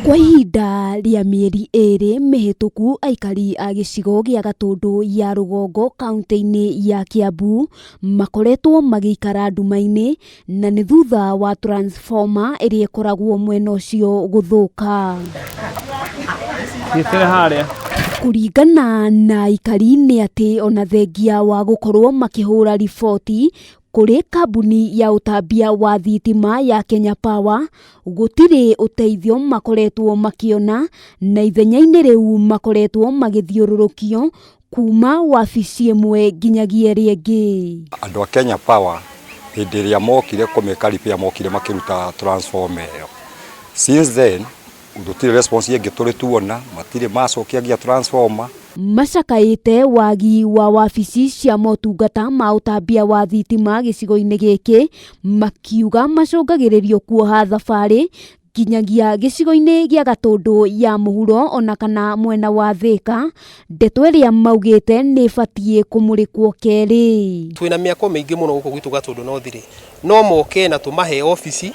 Kwa ihinda rĩa mĩeri ĩrĩ mĩhĩtũku aikari a gĩcigo gĩa Gatũndũ ya rũgongo kaunti-inĩ ya Kiambu makoretwo magĩikara nduma-inĩ na nĩ thutha wa transformer ĩrĩa ĩkoragwo mwena ũcio gũthũka. Gĩtĩre harĩa. Kũringana na aikari nĩ atĩ ona thengia wa gũkorwo makĩhũra riboti kũrĩ kambuni ya ũtambia wa thitima ya Kenya Power, gũtirĩ ũteithio makoretwo makĩona na ithenya-inĩ rĩu makoretwo magĩthiũrũrũkio kuma wabici ĩmwe nginyagia ĩrĩa ĩngĩ. Andũ a Kenya Power hĩndĩ ĩrĩa mokire kũmĩka repair mokire makĩruta transformer ĩyo. Since then gũtirĩ response ĩngĩ tũrĩ tuona, matirĩ macokia nginya transformer. Macakaĩte wagi wa wabici cia motungata ma ũtambia wa thitima gĩcigo-inĩ gĩkĩ, makiuga macũngagĩrĩrio kuoha thabarĩ nginyagia gĩcigo-inĩ gĩa Gatũndũ ya mũhuro ona kana mwena wa Thĩka, ndeto ĩrĩa maugĩte nĩ ĩbatiĩ kũmũrĩkwo kerĩ. Twĩna mĩako mĩingĩ mũno gũkũ gwitũ Gatũndũ North rĩ, no moke na tũmahe obici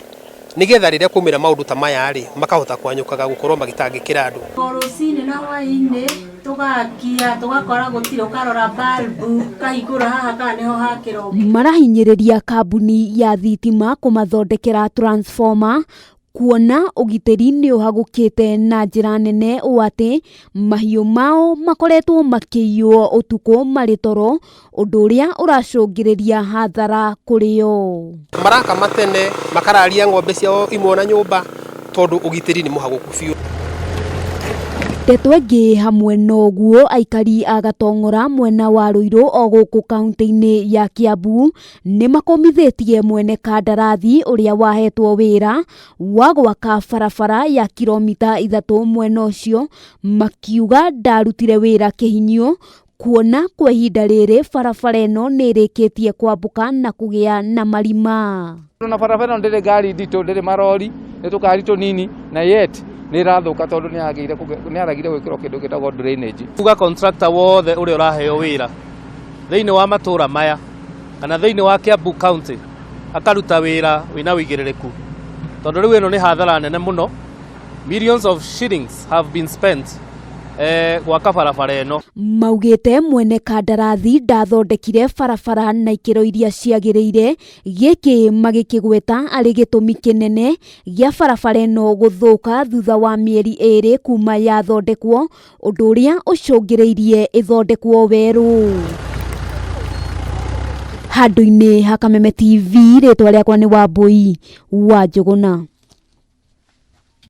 nĩgetha rĩrĩa kwaumĩra maũndũ ta maya rĩ, makahota kwanyũkaga gũkorwo magĩtangĩkĩra andũ. O rũcinĩ na hwaĩ-inĩ tũgakia tũgakora gũtirĩ, ũkarora balbu ũkahingũra haha kana nĩho hakĩra. Marahinyĩrĩria kambuni ya thitima kũmathondekera transformer kuona ũgitĩri nĩ ũhagũkĩte na njĩra nene ũũ atĩ mahiũ mao makoretwo makĩiywo ũtukũ marĩ toro, ũndũ ũrĩa ũracũngĩrĩria hathara kũrĩ o. Marakama tene makararia ng'ombe ciao imwe na nyũmba tondũ ũgitĩri nĩ mũhagũku biũ. Ndeto ĩngĩ hamwe na ũguo aikari a Gatong'ora mwena wa Ruiru o gũkũ kaunti-inĩ ya Kiambu nĩ makũmithĩtie mwene kandarathi ũrĩa wahetwo wĩra wa gwaka barabara ya kilomita 3 mwena ũcio, makiuga ndarutire wĩra kĩhinyio kuona kwa ihinda rĩrĩ barabara ĩno nĩ ĩrĩkĩtie kwambũka na kũgĩa na marima. Na barabara ĩno ndĩrĩ ngari nditũ, ndĩrĩ marori, nĩ tũkari tũnini na yet nĩ ĩrathũka tondũ nĩ yaragire gwĩkĩrwo kĩndũ gĩtagwo drainage. Kuga contractor wothe ũrĩa ũraheo wĩra thĩinĩ wa matũra maya kana thĩinĩ wa Kiambu County akaruta wĩra wĩna wĩigĩrĩrĩku, tondũ rĩu ĩno nĩ hathara nene mũno. Millions of shillings have been spent gwaka barabara ĩno. Maugĩte mwene kandarathi ndathondekire barabara na ikĩro iria ciagĩrĩire, gĩkĩ magĩkĩgweta arĩ gĩtũmi kĩnene gĩa barabara ĩno gũthũka thutha wa mĩeri 2 kuma yathondekwo, ũndũ ũrĩa ũcũngĩrĩirie ĩthondekwo werũ. Handũ-inĩ ha Kameme TV, rĩtwa rĩakwa nĩ Wambui wa Njũgũna.